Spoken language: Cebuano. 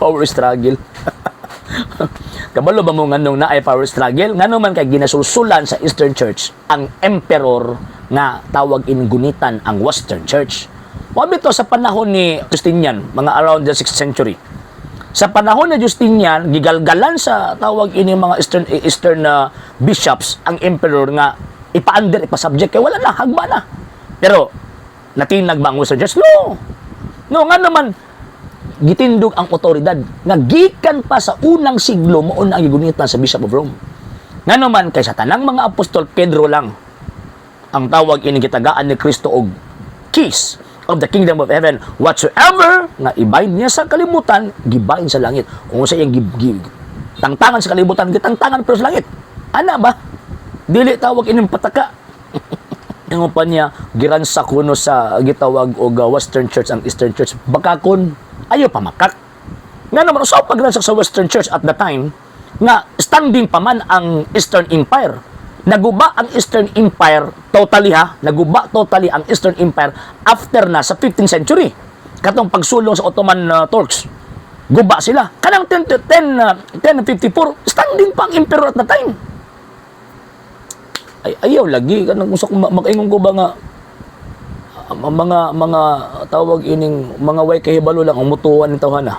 Power struggle. Kabalo ba mo nganong naay power struggle? Ngano man kay ginasulsulan sa Eastern Church ang emperor nga tawag ingunitan ang Western Church. Wa bitaw sa panahon ni Justinian, mga around the 6th century. Sa panahon ni Justinian, gigalgalan sa tawag ini mga Eastern bishops ang emperor nga ipa-under, ipa-subject kay wala na, hagba na. Pero natinag ba ang Western Church? No. No, nga naman gitindog ang otoridad nga gikan pa sa unang siglo mao na ang gigunitan sa Bishop of Rome. Nga naman kay sa tanang mga apostol, Pedro lang ang tawag ini gitagaan ni Kristo og keys of the kingdom of heaven. Whatsoever nga i-bind niya sa kalibutan, gibind sa langit. Kung sa iyang tangtangan sa kalibutan, gitangtangan pero sa langit. Ana ba? Dili tawag ining pataka. Ingon pa niya, giransa kuno sa gitawag og Western Church ang Eastern Church. Bakakon, ayaw pa makak. Nga naman, sa pagransak sa Western Church at the time, nga standing pa man ang Eastern Empire. Naguba ang Eastern Empire totally ha, naguba totally ang Eastern Empire after na sa 15th century. Katong pagsulong sa Ottoman Turks. Guba sila. Kanang 10, 10, 1054, standing pa ang emperor at the time. Ay, ayaw lagi kanang kung sa makaingon ko ba nga mga tawag ining mga way kahibalo lang ang mutuan ni tawhana.